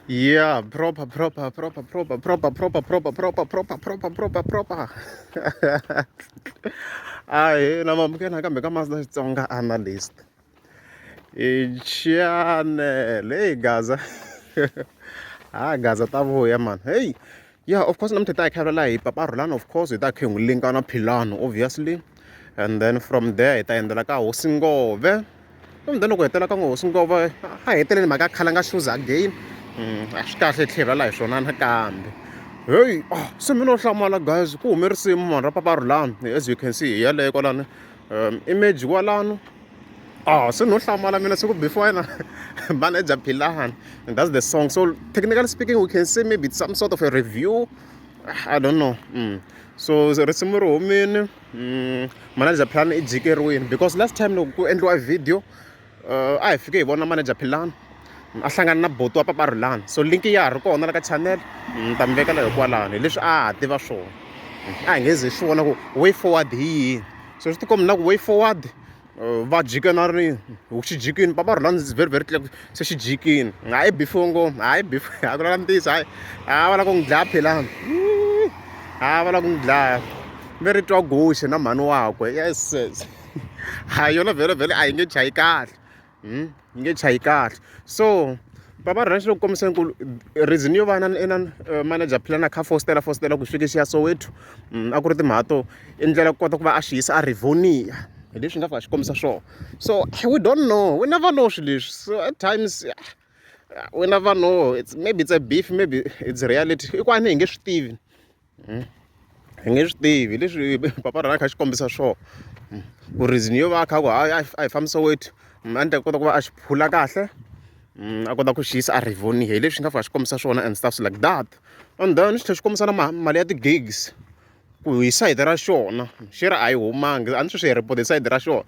Yeah, proper, proper, proper, proper, proper, proper, proper, proper, proper, proper, proper, proper. Ahee, na mamukela nakambe ka Master Xitsonga Analyst. I channel, hey Gaza. Ah, Gaza ta vuya man. Hey, yeah, of course namuntlha hi ta hi kha hi Papa Rhulani of course hi ta kha hi n'wi linka na Philani obviously. And then from there hi ta endzela ka Hosi Ngove. And then loko hi hetelela ka Hosi Ngove a hi heteleli mhaka ya Khalanga shoes again. A swi kahle hi tlhela hi vulavula hi swona nakambe. Heyi ah se mi no hlamala guys ku hume risimu mhani ra Papa Rhulani as you can see hi yaleyo kwalano image kwalano. Ah se no hlamala mina siku before yena manager Philani and that's the song. So technically speaking we can say maybe it's some sort of a review. I don't know. So risimu ri humile manager Philani i jikeriwile because last time loko ku endliwa video a hi fike hi vona manager Philani a hlangana na buti wa Papa Rhulani so link ya ha ri kona la ka channel ni ta mi vekela hi kwalano hi leswi a ha tiva swona a hi nge ze hi swi vona ku way forward hi yini so swi tikomba na ku way forward va jike na rini xi jikini Papa Rhulani is very very clear se xi jikini hayi before ngoma hayi before a ku lava ntiyiso hayi a va lava ku n'wi dlaya Philani a va lava ku n'wi dlaya ve ri twa guxe na mhani wakwe yes yes hayi yona vhele vhele a yi nge chayi kahle yi nge chayi kahle so Papa Rhulani xi le ku kombiseni ku reason yo va na inani manager Philani a kha a fositela fositela ku xi fike xi ya Soweto a ku ri timhaka to i ndlela ku kota ku va a xi yisa a Rivonia hi leswi nga fika xi kombisa swona so we don't know we never know swilo leswi so at times we never know it's maybe it's a beef maybe it's reality i kwani hi nge swi tivi hi nge swi tivi leswi Papa Rhulani a kha a xi kombisa swona ku reason yo va a kha a ku hayi a hi fambi Soweto a ni ta kota ku va a xi phula kahle a kota ku xi yisa a Rivonia hi leswi nga fika xi kombisa swona and stuff like that and then xi tlhela xi kombisa na mali ya ti-gigs ku hi sayiti ra xona xi ri a yi humangi a ni swi hi report hi sayiti ra xona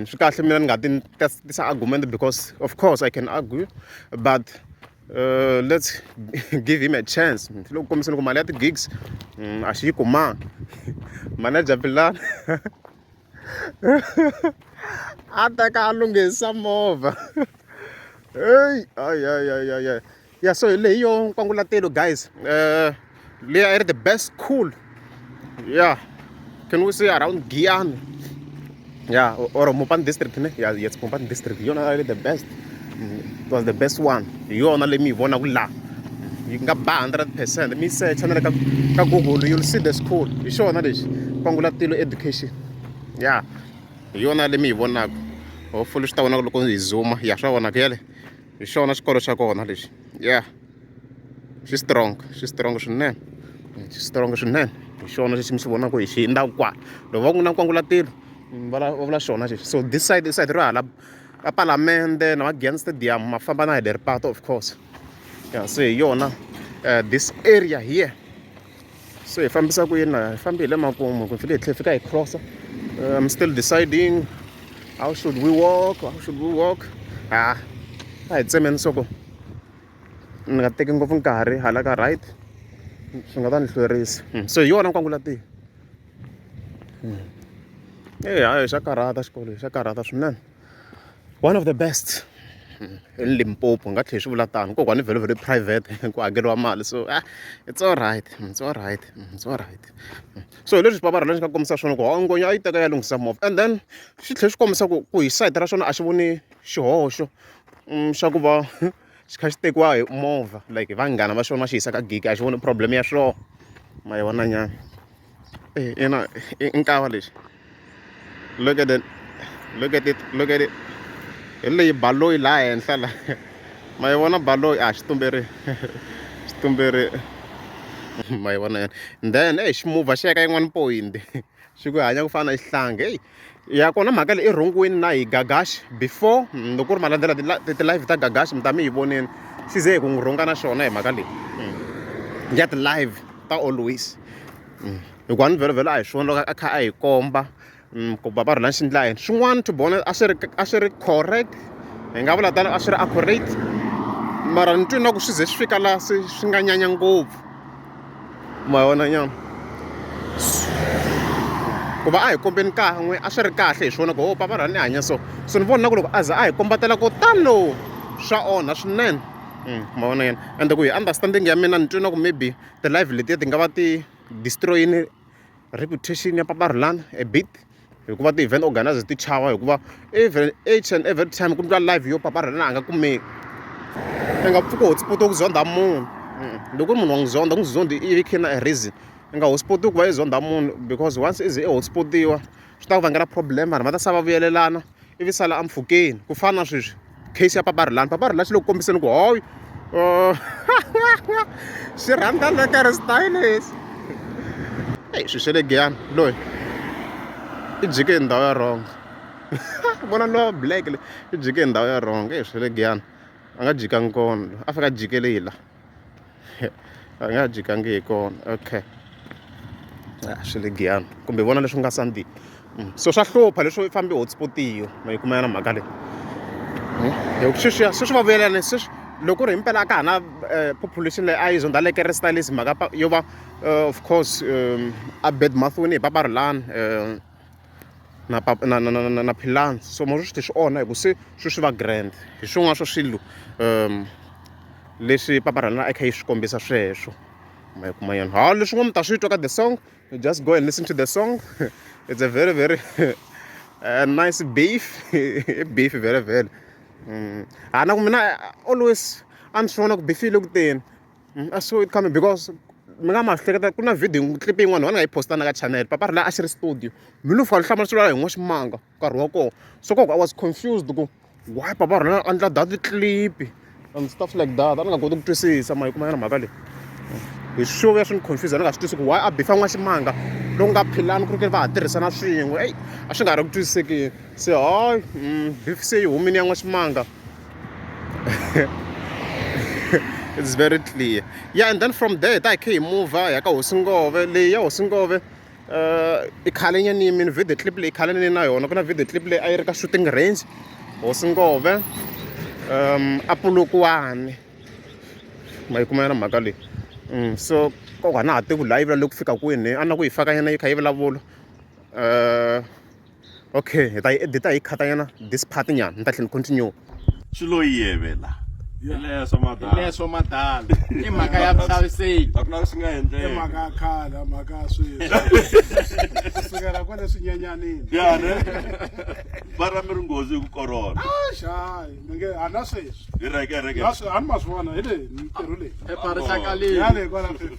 swi kahle mina ni nga ti tisa argument because of course I can argue but let's give him a chance swi le ku kombiseni ku mali ya ti-gigs a xi yi kumanga manager Philani a teka a lunghisa movha heyi ayayayaya ya so hi leyi yo nkwangulatelo guys leyi a yi ri the best school yeah can we say around Giyani yeah or Mopani district ne yeah yes Mopani district hi yona a yi ri the best it was the best one hi yona leyi mi yi vonaka laha yi nga ba 100% mi secha na le ka ka Google you'll see the school hi xona lexi Kwangulatilo education yeah hi yona leyi mi yi vonaka hopefully swi ta vonaka loko hi zoom ya swa vonaka yale hi xona xikolo xa kona lexi yeah xi strong xi strong swinene xi strong swinene hi xona lexi mi xi vonaka hi xi hundza kwala loko va ku na nkwangulatilo va va vula xona xexo so this side i side ro hala ka palamende na va Giyani stadium ma famba na hi leri patu of course ya se hi yona this area here se hi fambisa ku yini hi fambi hi le makumu ku fike hi tlhela fika hi cross I'm still deciding how should we walk how should we walk ah a hi tsemeni swa ku ni nga teki ngopfu nkarhi hala ka right swi nga ta ni hlwerisa so hi yona nkwangulatilo eya hayi xa karhata xikolo xa karhata swinene one of the best in Limpopo nga tlhela swi vula tano kokwani vhele vhele private ku hakeriwa mali so ah it's all right it's all right it's all right so hi leswi Papa Rhulani xi nga kombisa swona ku hawa nghonya a yi teka ya lunghisa movha and then xi tlhela xi kombisa ku ku hi sayiti ra xona a xi voni xihoxo xa ku va xi kha xi tekiwa hi movha like hi vanghana va xona va xi yisa ka gig a xi voni problem ya swona ma yi vona nyana ina i nkava lexi look at it look at it look at it hi leyi baloyi laha henhla la ma yi vona baloyi a xi tumberile xi tumberile ma yi vona yena then eyi ximovha xi ya ka yin'wana point xi ku hanya ku fana na xihlangi heyi ya kona mhaka leyi i rhongiwini na hi Gagash before loko ku ri ma landzela ti-live ta Gagash mi ta mi yi vonile xi ze hi ku n'wi rhunga na xona hi mhaka leyi ya ti-live ta always hikuva ni vhele vhele a hi swona loko a kha a hi komba ku Papa Rhulani xi endla yini swin'wana to be honest a swi ri a swi ri correct hi nga vula tano a swi ri accurate mara ni twi na ku swi ze swi fika laha se swi nga nyanya ngopfu ma vona nyana ku va a hi kombeni kan'we a swi ri kahle hi swona ku ho Papa Rhulani i hanya so so ni vona na ku loko a za a hi kombatela ko tano swa onha swinene. Ma vona yena ende ku hi understanding ya mina ni twe na ku maybe ti-live letiya ti nga va ti destroy-ini reputation ya Papa Rhulani a bit hikuva ti-event organizers ti chava hikuva every each and every time ku ndliwa live yo Papa Rhulani a nga kumeki i nga pfuki hotspot ku zonda munhu loko ku ri munhu wa n'wi zonda ku n'wi zondi i khe na a reason i nga hotspot ku va i zonda munhu because once i ze i hotspotiwa swi ta ku vangela problem vanhu va ta sala va vuyelelana ivi sala empfhukeni ku fana na sweswi case ya Papa Rhulani Papa Rhulani xi le ku kombiseni ku hoyi xi rhandza lekker style lexi eyi swilo swa le Giyani loyi i jike hi ndhawu ya wrong vona lowa black le i jike hi ndhawu ya wrong eyi swa le Giyani a nga jikangi kona a fika a jikele hi la a nga jikangi hi kona okay a swi le Giyani kumbe vona leswi nga Sunday so swa hlupha leswo i fambi hotspotiwa ma yi kuma yana mhaka leyi hi ku sweswiya sweswi va vuyelana sweswi loko ku ri himpela a ka ha na population leyi a yi zonda lekere stylist mhaka yo va of course a bad mouth-wini hi Papa Rhulani na na na na na Philani so mo swi swi onha hi ku se sweswi va grand hi swin'wana swa swilo leswi Papa Rhulani a kha yi swi kombisa sweswo ma yi kuma yona ha leswin'wana mi ta swi twa ka the song you just go and listen to the song it's a very very nice beef beef very very ha na ku mina always a ni swi vona ku beef yi le ku teni I saw it coming because mi nga ma hleketa ku na video clip yin'wana va nga yi posta na ka channel Papa Rhulani a xi ri studio mi lo fika ni hlamala swi hi n'waximanga nkarhi wa kona so koko I was confused ku why Papa Rhulani a endla that clip and stuff like that a ni nga koti ku twisisa ma yi kuma yana mhaka leyi hi swo ya swi ni confuse a ni nga swi twisi ku why a bifa n'waximanga loku nga philani ku ri ke va ha tirhisana swin'we eyi a swi nga ri ku twisisekeni se hayi beef se yi humile ya n'waximanga it's very clear yeah and then from there hi ta hi khe hi move hi ya ka hosi ngove leyi ya hosi ngove i khale nyana yimini video clip leyi khale ni na yona ku na video clip leyi a yi ri ka shooting range hosi ngove a Polokwane ma yi kuma yana mhaka leyi so koka a na ha tivi la yi vulavule ku fika kwini a na ku yi faka nyana yi kha yi vulavula okay hi ta yi edita hi khata nyana this part nyana ni ta tlhela ni continue swi lo yeve la Leswo madala. Leswo madala. I mhaka ya vuhlaviseki. A ku na leswi nga I endleka. mhaka ya khale, a mhaka ya sweswi. Kusukela kwale swinyenyanini. Ya ne? Va ra mi ri nghozi hi ku korona. Xayi, mi nge a na sweswi. Hi reke reke. Na swi a ni ma swi vona hi leyi mintirho leyi. Phepha ri hlakalile. Ya le kwala phepheni.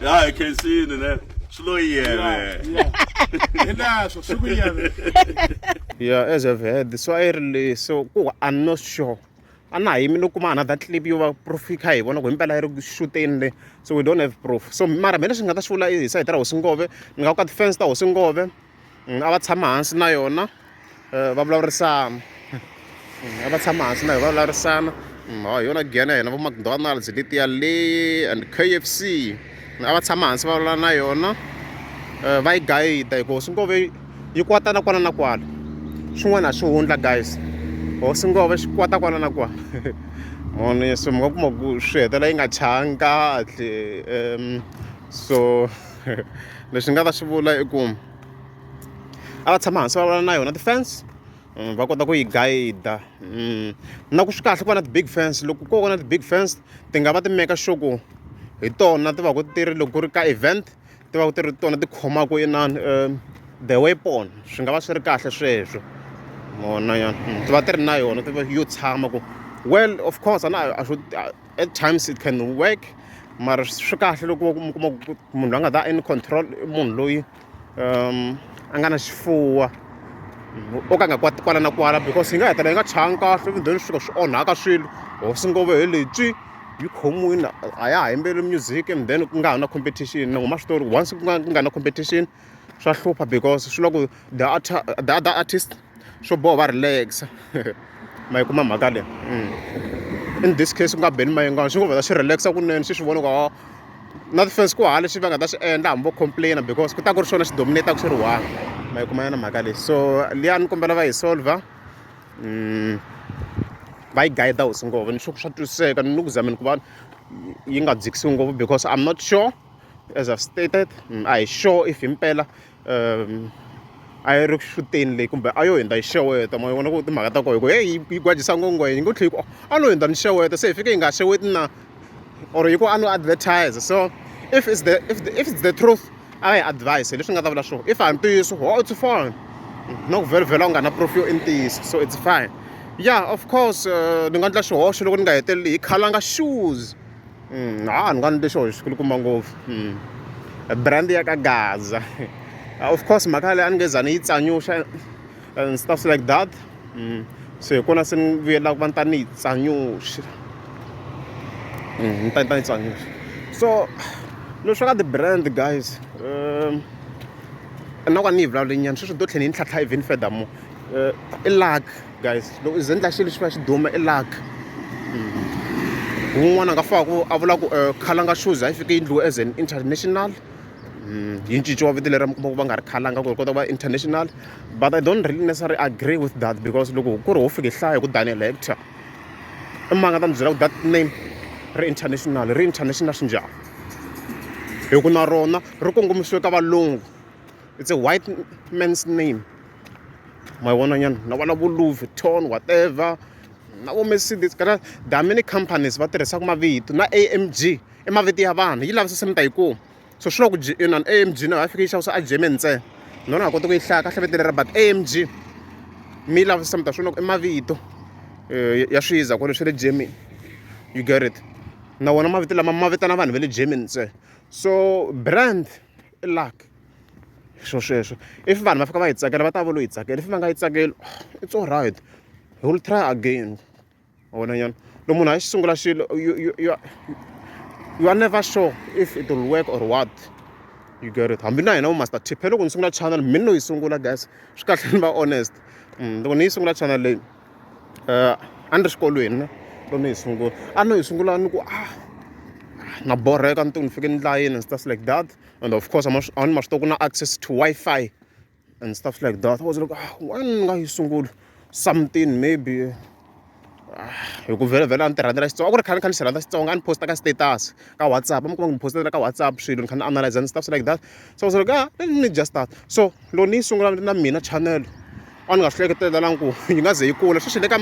Ya hi khensini ne. Swi lo yeve. Hi leswo swi ku yeve. Yeah, as I've heard, so a yi ri leyi so ku I'm not sure a na ha yimi no kuma another clip yo va proof yi kha hi vona ku himpela yi ri ku xuteni le so we don't have proof so mara mina lexi ni nga ta xi vula i hi sayiti ra hosi ngove ni nga ku ka ti-fans ta hosi ngove a va tshama hansi na yona va vulavurisana a va tshama hansi na yona va vulavurisana hi yona giyani ya hina vo McDonald's letiya le and K_F_C a va tshama hansi va vulavula na yona va yi gayida hi ku hosi ngove yi kwata na kwala na kwala swin'wana a swi hundla guys hosi ngove xi kwata kwala na kwala moni so mi nga kuma ku swi hetelela yi nga chayangi kahle so lexi nga ta xi vula i ku a va tshama hansi va vulavula na yona ti-fans va kota ku yi gayida na ku swi kahle ku va na ti-big fans loko ko va na ti-big fans ti nga va ti make sure ku hi tona ti va ku ti ri loko ku ri ka event ti va ti ri tona ti khomaka inani the weapon swi nga va swi ri kahle sweswo mona ya ti va ti ri na yona ti va yo tshama ku well of course a na at times it can work mara swi kahle loko mi kuma ku munhu loyi a nga ta in control i munhu loyi a nga na xifuwa o ka a nga kwati kwala na kwala because yi nga hetelela yi nga chayangi kahle even then swi fika swi onhaka swilo hosi ngove hi lebyi yi khomiwile a ya ha yimbeleli music and then ku nga ha na competition na ma swi tiva once ku nga ku nga na competition swa hlupha because swi lava ku the the other artist swo boha va relax ma yi kuma mhaka leyi in this case ku nga Benny Mayengani swi ngo vhela swi relax-a kunene xi swi vona ku ha na ti-fans ku hava lexi va nga ta xi endla hambi vo complain because ku ta ku ri xona xi dominate-aka xi ri one ma yi kuma yona mhaka leyi so liya ni kombela va yi solver va yi guide hosi ngopfu ni sure swa twisiseka ni ku zameni ku va yi nga dzikisiwi ngopfu because I'm not sure as I've stated a hi sure if himpela. A yi ri ku xuteni leyi kumbe a yo hundza yi xeweta ma vona ku timhaka ta kona hi ku heyi yi gwajisa ngopfu yi ngo tlhela yi ku a no hundza ni xeweta se hi fike hi nga xeweti na or hi ku a no advertise so if it's the if, the, if it's the truth a va hi advise leswi nga ta vula swona if a ntiyiso oh it's fine na ku vhela u nga na proof yo i ntiyiso so it's fine yeah of course ni nga endla xihoxo loko ni nga heteleli hi khalanga shoes ha ni nga endli xihoxo xikulukumba ngopfu brand ya ka Gaza of course mhaka yaleyo a ni nge za ni yi tsanyuxa and stuff like that se hi kona se ni vuyelaka va ni ta ni yi tsanyuxa ni ta ni ta yi tsanyuxa so leswi ka ti-brand guys na ku a ni yi vulavuli nyana sweswi do tlhela ni yi ntlhantlha even furthermore i luck guys loko u ze ndla xilo xi va xi duma i luck wun'wana a nga faka ku a vula ku khalanga shoes a yi fike yi endliwe as an international yi cinciwa vito leri mi kuma ku va nga ri khalanga ku ri kota ku va international but I don't really necessarily agree with that because loko ku ri ho fike hlaya hi ku Daniel Hector i mani nga ta ni byela ku that name ri international ri international swi njhani hi ku na rona ri kongomisiwe ka valungu it's a white man's name ma yi vona nyana na vona vo Louis Vuitton whatever na vo Mercedes kana there are many companies va tirhisaka mavito na A_M_G i mavito ya vanhu yi lavisise mi ta yi kuma so swi vula ku inani A_M_G na yi fike yi xavisa a Germany ntsena no na ha koti ku yi hlaya kahle vito lera but A_M_G mi yi lavisisa mi ta swi vona ku i mavito ya swiza kwale swa le Germany you get it na wona mavito lama ma vitana vanhu va le Germany ntsena so brand i luck swo sweswo if vanhu va fika va yi tsakela va ta va lo yi tsakela if va nga yi tsakeli it's all right he will try again wa vona nyana loko munhu a xi sungula xilo you are never sure if it will work or what you get it hambi na hina vo master tip loko ni sungula channel mina no yi sungula guys swi kahle ni va honest loko ni yi sungula channel leyi a ni ri xikolweni loko ni yi sungula a no yi sungula ni ku ah na borheka ni ni fike ni layini and stuff like that and of course a ni ma swi tiva ku na access to Wi-Fi and stuff like that I was like ah why ni nga yi sunguli something maybe hi ku vhele vhele a ni ti rhandzela Xitsonga a ku ri khale ni kha ni xi rhandza Xitsonga a ni post-a ka status ka WhatsApp a mi kuma ku ni post-ela ka WhatsApp swilo ni kha ni analyze and stuff like that so I was like ah let me just start so loko ni yi sungula na mina channel a ni nga swi hleketelangi ku yi nga ze yi kula sweswi hi le ka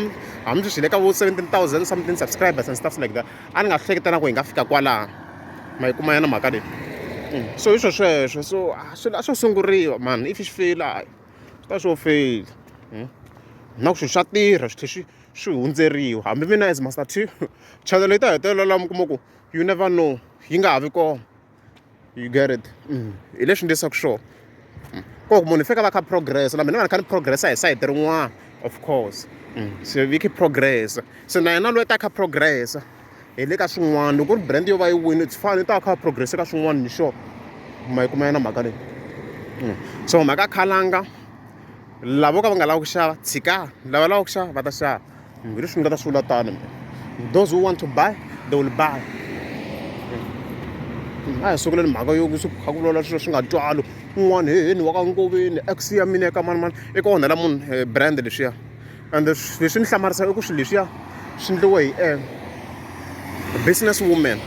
hambi sweswi hi le ka vo 17,000 something subscribers and stuff like that a ni nga swi hleketelangi ku hi nga fika kwalano ma yi kuma yana mhaka leyi so hi swo sweswo so swilo a swo sunguriwa man if xi feyila swi ta swo feyila na ku swilo swa tirha swi tlhela swi swi hundzeriwa hambi mina as master T channel yi ta hetelela laha mi kuma ku you never know yi nga ha vi kona you get it hi leswi ni endlisaka swona ko ku munhu i fika va kha progress na mina va ni kha ni progress-a hi sayiti rin'wana of course se vi kha progress se na yena loyi ta kha progress hi le ka swin'wana loko ku ri brand yo va yi wini it's fine i ta kha progress ka swin'wana ni sure ma yi kuma yona mhaka leyi so mhaka khalanga lavo ka va nga lavi ku xava tshika lava lavaka ku xava va ta xava hi leswi ni nga ta swi vula tano those who want to buy they will buy a hi sunguleni mhaka yo ku kha ku vulavula swilo swi nga twali un'wana heheni wa ka nkoveni ex ya mina eka mani mani i ku onhela munhu brand leswiya and leswi ni hlamarisaka i ku swilo leswiya swi endliwe hi business woman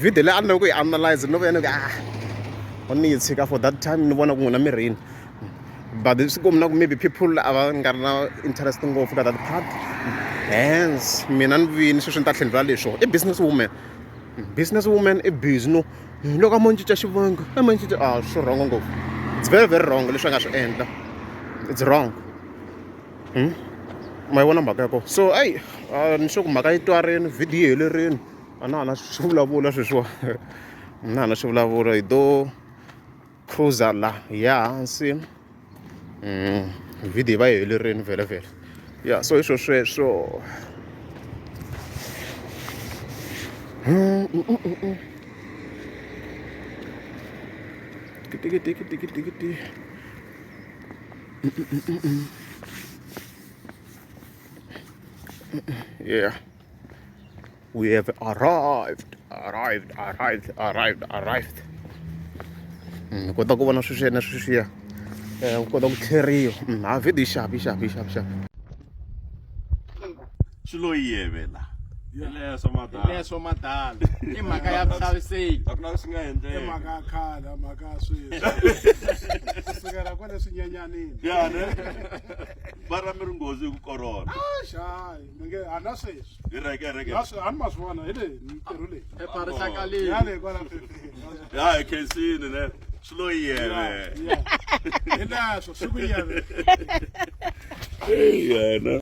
video leyi a ni lava ku yi analyze no vuya ni ku ah ni yi tshika for that time ni vona ku n'wina mirini but swi kombi na ku maybe people a va nga ri na interest ngopfu ka that part hence mina ni vini sweswi ni ta tlhela ni vula leswo i business woman business woman i busy no loko a mo cinca xivongo a mo cinca a swi wrong ngopfu it's very very wrong leswi a nga swi endla it's wrong ma yi vona mhaka ya kona so eyi ni sure ku mhaka yi twarini video yi helerini a na ha na swi vulavula sweswiwa a na ha na swi vulavula hi to cruiser la hi ya hansi video yi va yi helerini vhele vhele ya so hi swo sweswo tiki tiki tiki tiki tiki yeah we have arrived arrived arrived arrived arrived ni kota ku vona sweswiya na sweswiya ku kota ku tlheriwa ha video yi xavi yi xavi yi xavi xavi swi lo yeve la. Hi leswo madala. Leswo madala. I mhaka ya vuhlaviseki. A ku na swi nga I endleki. mhaka ya khale, a mhaka ya sweswi. Kusukela kwale swinyenyanini. Ya ne. Va ra mi ri nghozi hi ku korona. Xayi, mi nge a na sweswi. Hi reke reke. Na swi a ni ma swi vona hi leyi mintirho leyi. Phepha ri hlakalile. Ya le kwala phepheni. Ya hi khensini ne. Swi lo yeve. Ya. Hi leswo swi ku yeve. Hey yena.